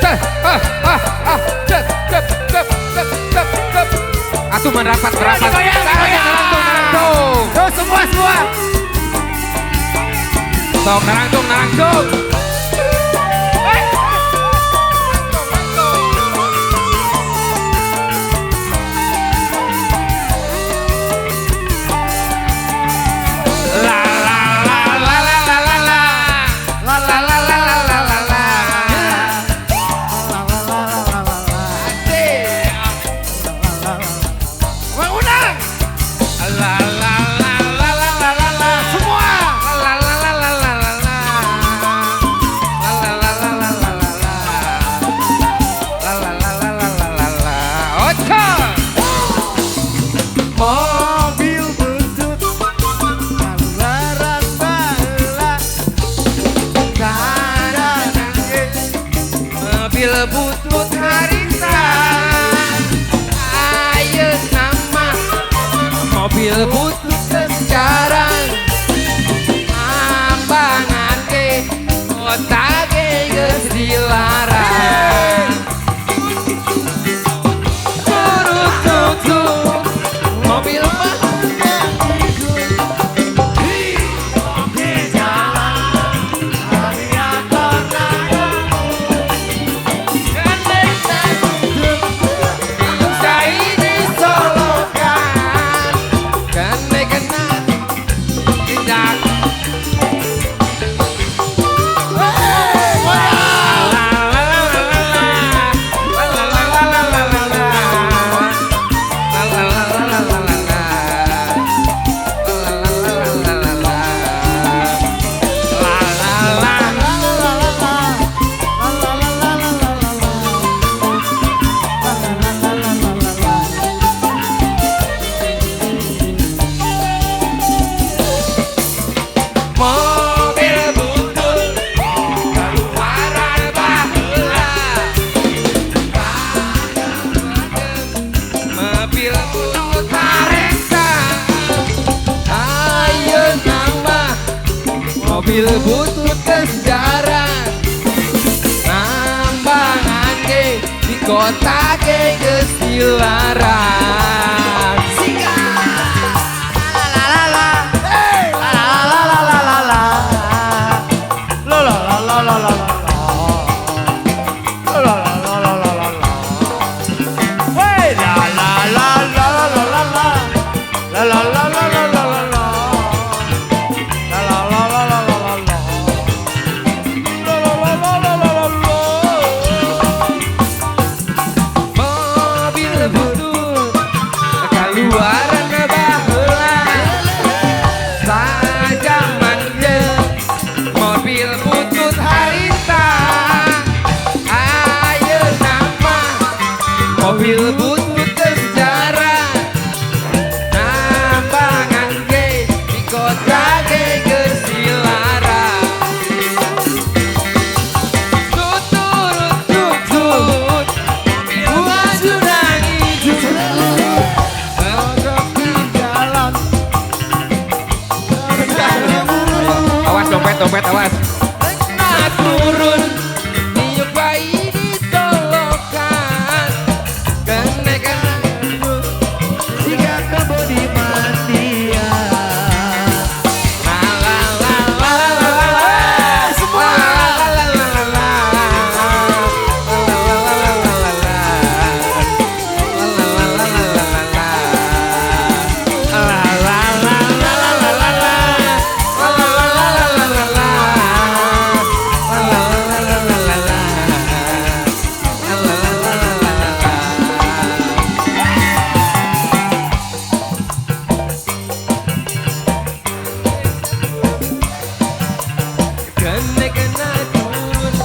Ah ah ah cep cep cep cep cep cep. Atuh merapat merapat. Narangtung. Tuh semua semua. Sok narangtung narangtung. La la la la la la la la. La la la la la la la la. Asik. Unang. La la la la la la la la. Semua. La la la la la la la. La la la la la la la la. La la la la la la la la. Ocha. Mobil butut kaluaran baheula. Mobil butut harita. Ayeuna mah mobil butut sekarang. Ambangan ge kota ge geus dilarang. Turut tutut mobil mah Mobil butut kaluaran baheula. Mobil butut harita. Ayeuna mah mobil butut geus jarang. Nambangan ge di kota ge geus dilarang. La la la la la la la la la. La la la la la la la. La la la la la la la. Hey la la la la la la la. La la la la la la la la. La la la la la la la la. La la la la la la la la. Mobil butut kaluaran baheula. Sajaman jeung mobil butut harita. Ayeuna mah mobil butut geus jarang. Nambangan ge di kota ge geus dilarang. Tuturut tutut maju nangis. Jalan. Awas dompet dompet awas. Nah turun niuk bayi ditolokan. Kene kene Jika kebo dimandian. La la la la la la la. Semua. La la la la la. La la la la la la la. La la la la la la la. La la la la la la la. La la la la la la la. La la la la la la la. La la la la la la la. Kene kena turun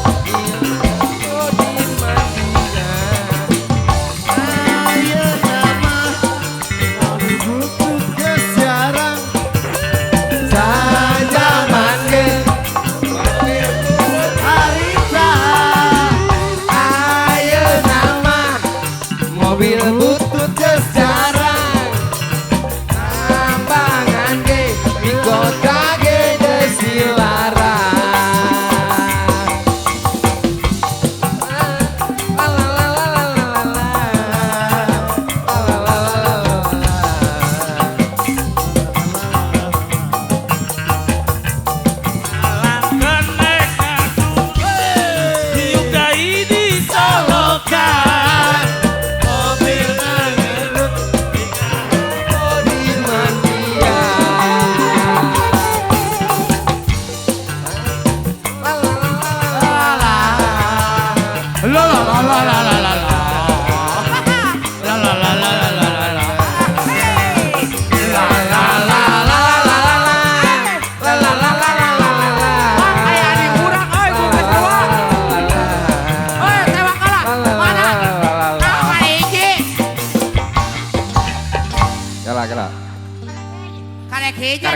niuk dimandian. Ayeuna mah mobil butut geus jarang. Sajaman ge mobil butut Harita. Ayeuna mah mobil butut geus jarang. Nambangan ge di kota ge geus dilarang.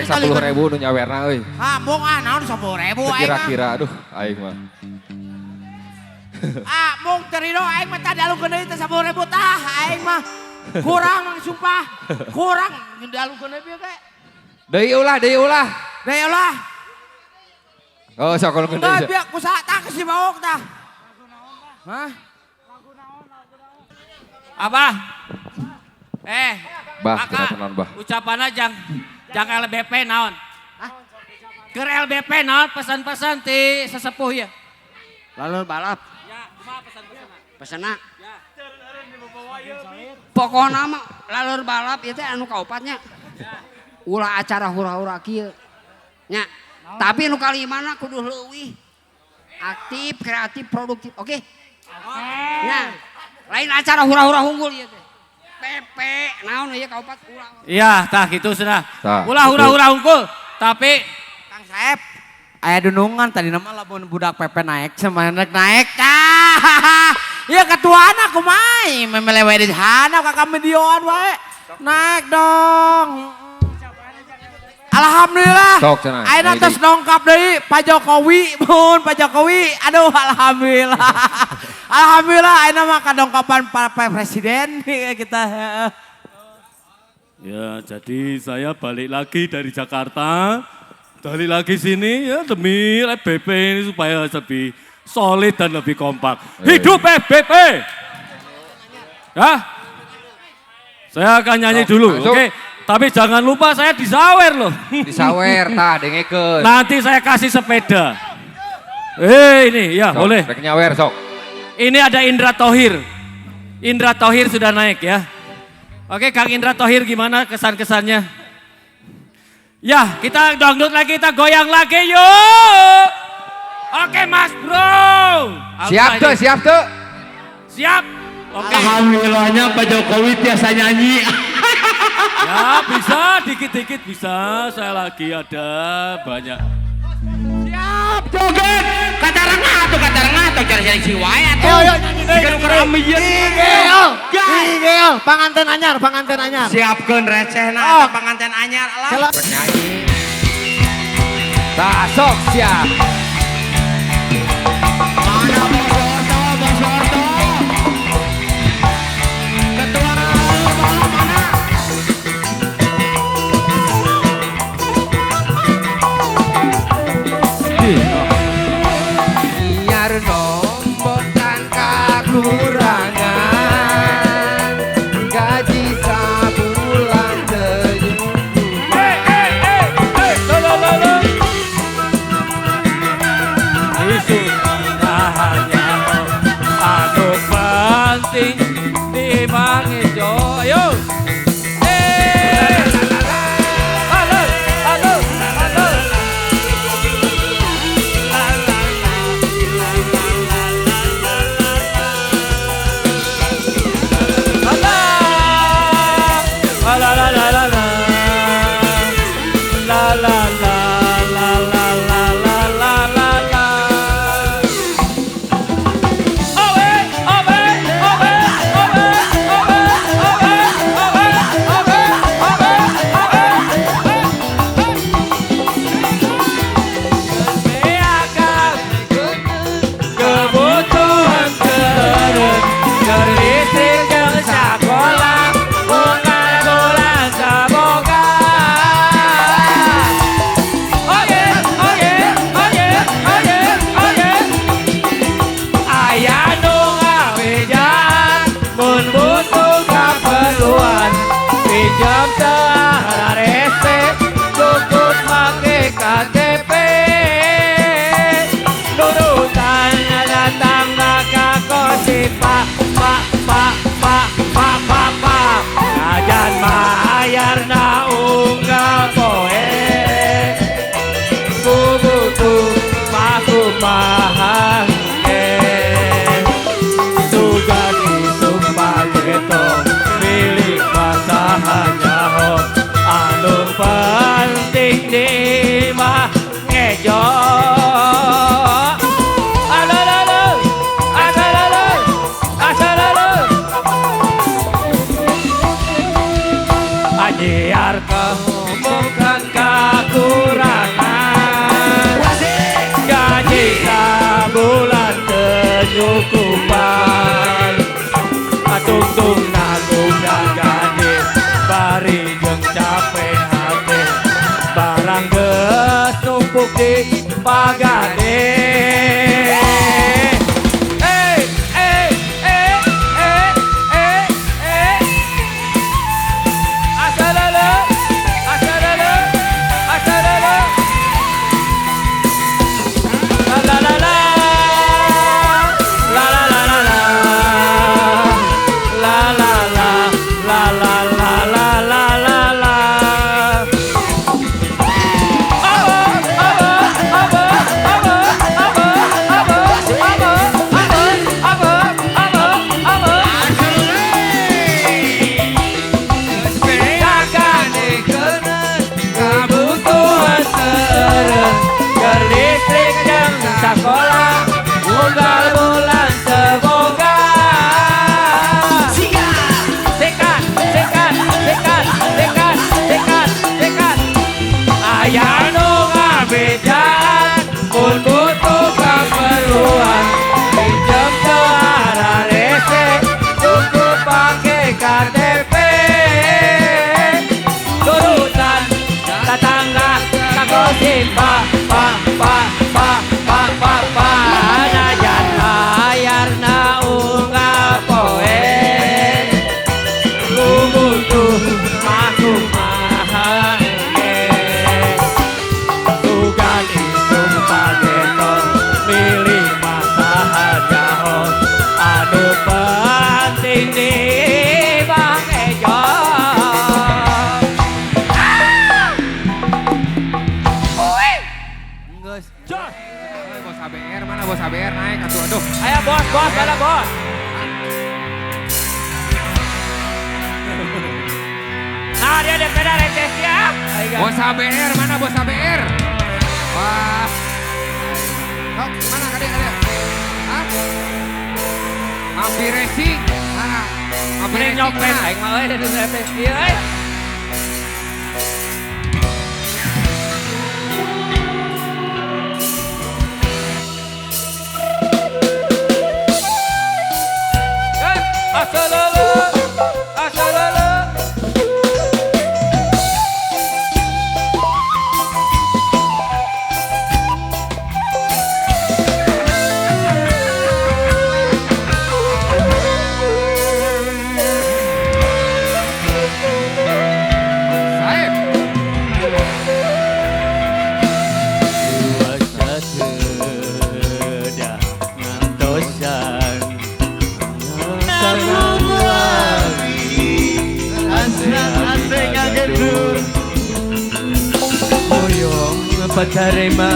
Karek 10.000 nu nyawerna euy. Ah, mung ah naon 10.000 aing mah. Kira-kira aduh aing mah. Ah, mung terino aing mah tah dialungkeun deui teh 10.000 tah aing mah. Kurang sumpah. Kurang dialungkeun deui bieu ge. Deui ulah, deui ulah. Deui ulah. Oh, sok alungkeun deui. Bieu kusaha tah si Maok tah. Hah? Apa? Bah, tenan bah. Ucapanna jang LBP naon? Hah? Keur LBP naon pesan-pesan ti sesepuh ya? Lalu balap. Ya, kumaha pesan-pesanna? Pesanna? Ya. Pokona mah lalur balap ieu teh anu kaopatnya. Ulah acara hura-hura kieu. Nya. Tapi nu kalimana kudu leuwih aktif, kreatif, produktif. Oke? Nah, lain acara hura-hura unggul ieu teh. PP naon ieu kaopat ulah. Iya, tah gitu sudah. Ulah hura-hura unggul, tapi Kang Saep aya dunungan tadi nama lamun budak PP naik sama naik tah. Iya ketuaan aku main memelewe di sana kakak medioan wae. Naik dong. Alhamdulillah. Ayeuna tos dongkap deui Pak Jokowi, mun Pak Jokowi. Aduh alhamdulillah. Alhamdulillah ayeuna mah kadongkapan Pak Presiden kita. Ya, jadi saya balik lagi dari Jakarta. Balik lagi sini ya demi FBP ini supaya lebih solid dan lebih kompak. Hidup FBP. Ya. Saya akan nyanyi dulu, oke? Tapi jangan lupa saya disawer loh. Disawer, tah dengekeun. Nanti saya kasih sepeda. Ini ya sok, boleh. Rek nyawer sok. Ini ada Indra Tohir. Indra Tohir sudah naik ya. Oke, Kang Indra Tohir gimana kesan-kesannya? Ya, kita dangdut lagi, kita goyang lagi yuk. Oke, Mas Bro. Siap tuh, siap tuh. Siap. Oke. Alhamdulillahnya Pak Jokowi biasa nyanyi. Ya bisa, dikit-dikit bisa. Saya lagi ada banyak. Siap, joget. Kata rengah tuh, cari-cari si wae atuh. Ayo nyanyi deui. Igel, panganten anyar, panganten anyar. Siapkeun recehna panganten anyar lah. Nyanyi. Tah sok siap. Mana Bos Orto, Bos Orto. Ketua balap mana? Biar nombokan kakurangan gaji sabulan tenyuku. kacukupan. Atungtung nanggung gagane bari jeung capek hate. Barang geus numpuk di pagade. Sekolah unggal bulan semoga. Sikat, sikat, sikat, sikat, sikat, sikat. Aya nu ngabejaan mun butuh kaperluan. Pinjem teu ararese cukup pake KTP. Turutan tetangga kagosip pa pa pa pa pa pa pa. Najan bayarna unggal poe. Lu butuh aku maha engke. Sugan isung pageton milih masaha jahon. Anu penting di Bang Ejo. Geus. Bos ABR mana bos ABR naik atuh aduh. Ayo bos, bos, mana bos? Nah dia ada sepeda receh ya. Bos ABR mana bos ABR? Wah. Sok mana kade kade? Hah? Api racing. Mana? Api Mending racing nyopet mana? aing mah euy dari receh ieu euy. Asalala, asalala. Saeb. Pacarema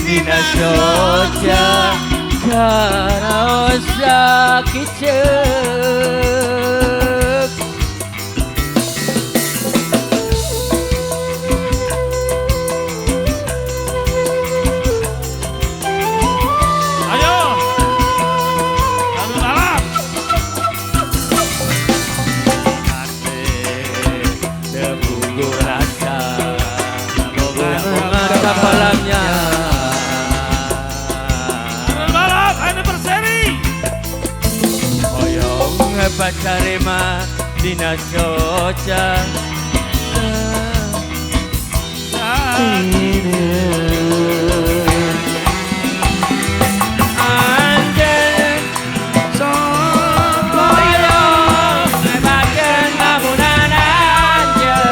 dina soca karaosa kiceuk. Ayo. Lalu balap. Ate teu rasa boga kapalamnya. Lalu balap anniversary. Hoyong pacarema dina soca. Anjeun hoyong bageun lamunan anjeun.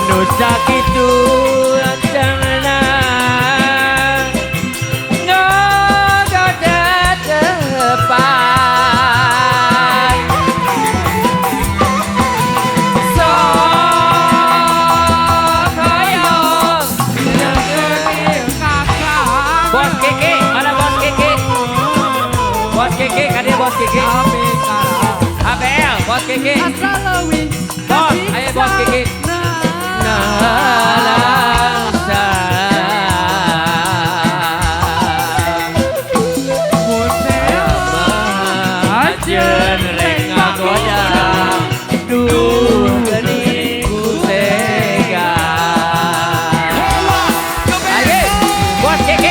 Nu sakitu ancangna ngogodetepan. Sok hoyong Bos Keke, mana bos Keke? Bos Keke, kan dia bos Keke. ABL, bos Keke. Bos, ayo bos Keke. Nalangsa. Ajen rek ngagoda, duh geuning ku tega. Ayo, bos Keke.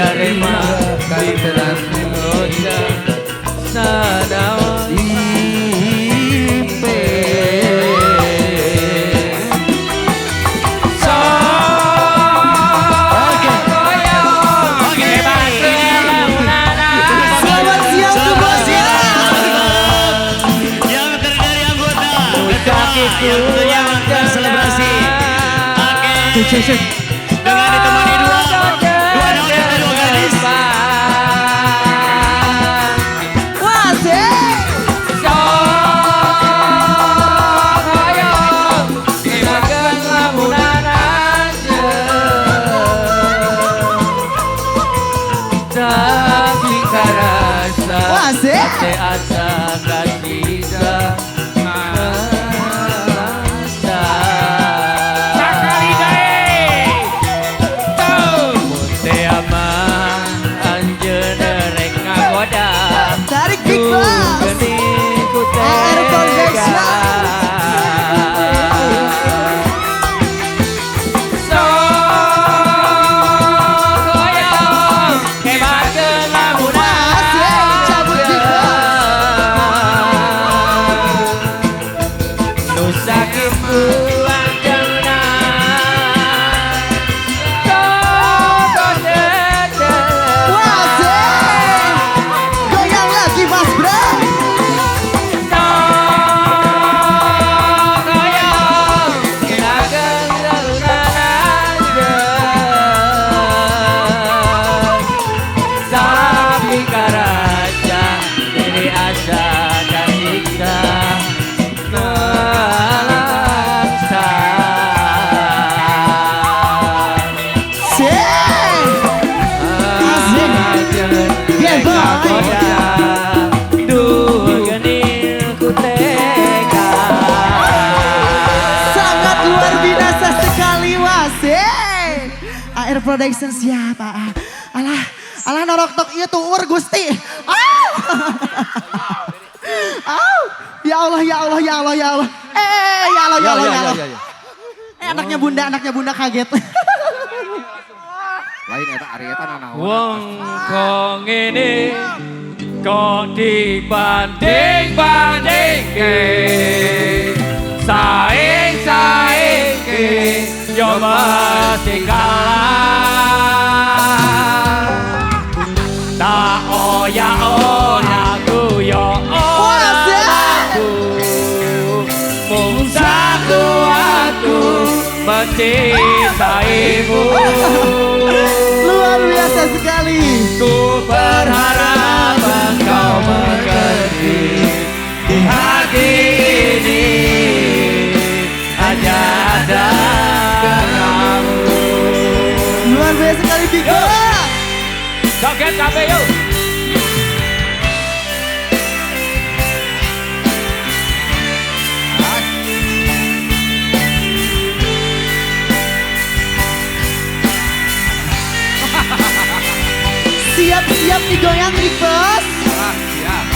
Diterima Selamat siang semua siang. Yang terdiri dari anggota ketua yang tentunya melakukan selebrasi. Oke. Dengan ditemani dua daun dan dua gadis. Wasik. Wasik. Tarik Big Boss. AR Production. Wasik. Cabut Big Boss. Wasik. Goyang lagi Mas Bro. Sik. Asik. Yeah, boy. Sangat luar biasa sekali wasik. AR Production siapa? Alah, alah norok tok ieu tuur Gusti. Ah. Au. Ya Allah, ya Allah, ya Allah, ya Allah. Ya Allah, ya Allah, ya Allah. Anaknya bunda kaget. Lain eta ari eta nanaon. Wong kok ngene kok dibanding-bandingke saing-saingke yo mesti kalah. Tak oya aku yo ora aku mung saku aku mencintaimu. Luar biasa sekali. Ku berharap engkau mengerti di hati ini hanya ada kamu. Luar biasa sekali Big Boss. Joget kabeh yuk. Siap-siap digoyang Big Boss. Ah, siap.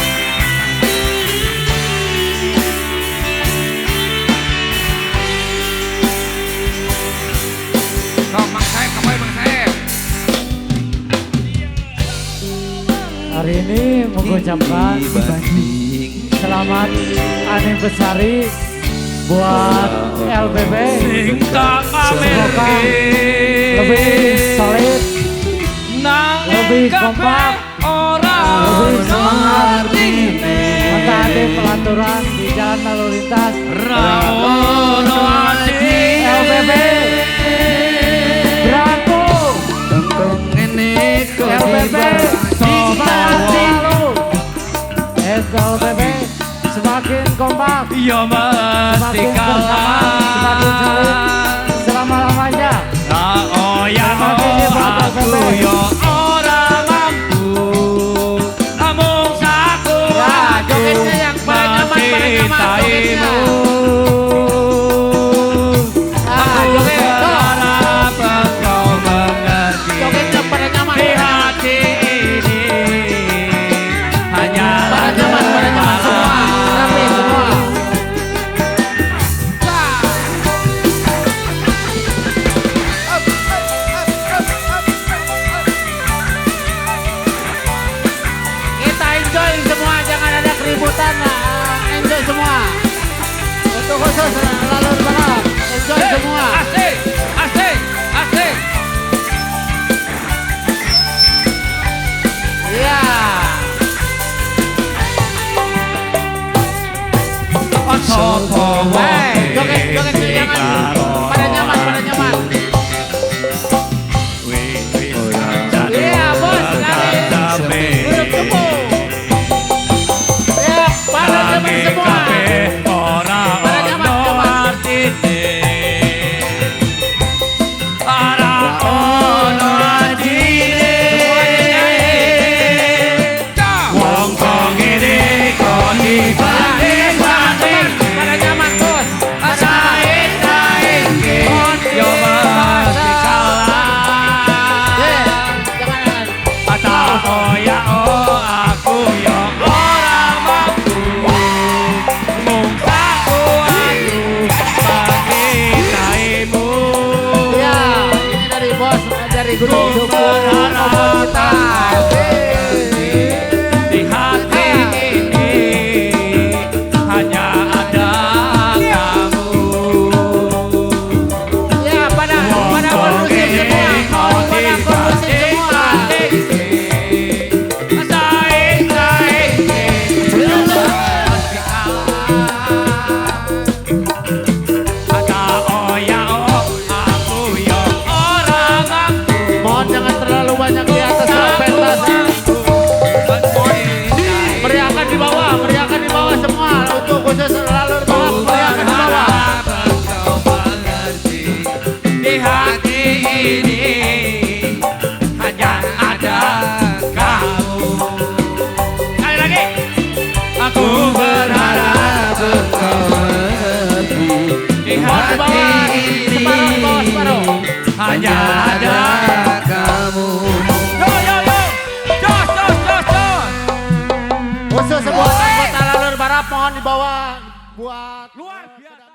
Sok Mang Saep, kapoe Mang Saep. Hari ini mengucapkan selamat anniversary buat LBB. Sing tak Semoga pamerke lebih solid, lebih kompak, lebih semangat mentaati peraturan di jalan lalu lintas. LBB Bravo, LBB semangat selalu. SLBB semakin kompak, Yo mesti semakin bersama, semakin solid kalah. selama-lamanya. Tak oya Terima kasih buat aku LBB. yo ora mampu. Amung saku Ya, aku jogetnya yang paling nyaman, paling nyaman jogetnya. mencintaimu. Ah, Aku joget. berharap engkau mengerti. Jogetnya paling nyaman. Di hati ini hanya Paling nyaman, paling nyaman semua. Rapi semua. Untuk khusus lalur balap. Enjoy semua. Asik, asik, asik. Iya. Hey, joget, joget, jangan. Pada nyaman, pada nyaman. Iya, bos, dari Gunung Cepu. Ya, pada nyaman semua. Pada nyaman, nyaman. Pada nyaman, bos. Jangan, jangan. Ya, ini dari bos, dari Gunung Cepu, komunitas. Di hati ini hanya ada kamu. Ya, pada kondusif semua. Pada kondusif semua. Mohon jangan terlalu banyak di atas pentas. Meriahkan di bawah, meriahkan di bawah semua. Untuk khusus lalur balap, meriahkan di bawah. Di hati ini hanya ada kamu. Sekali lagi. Aku berharap engkau mengerti. Di Mohon di hati bawah, ini separuh di bawah, separuh. hanya ada kamu. Yo yo yo. Jos jos jos jos. Khusus semua anggota lalur balap mohon di bawah buat Luar biasa.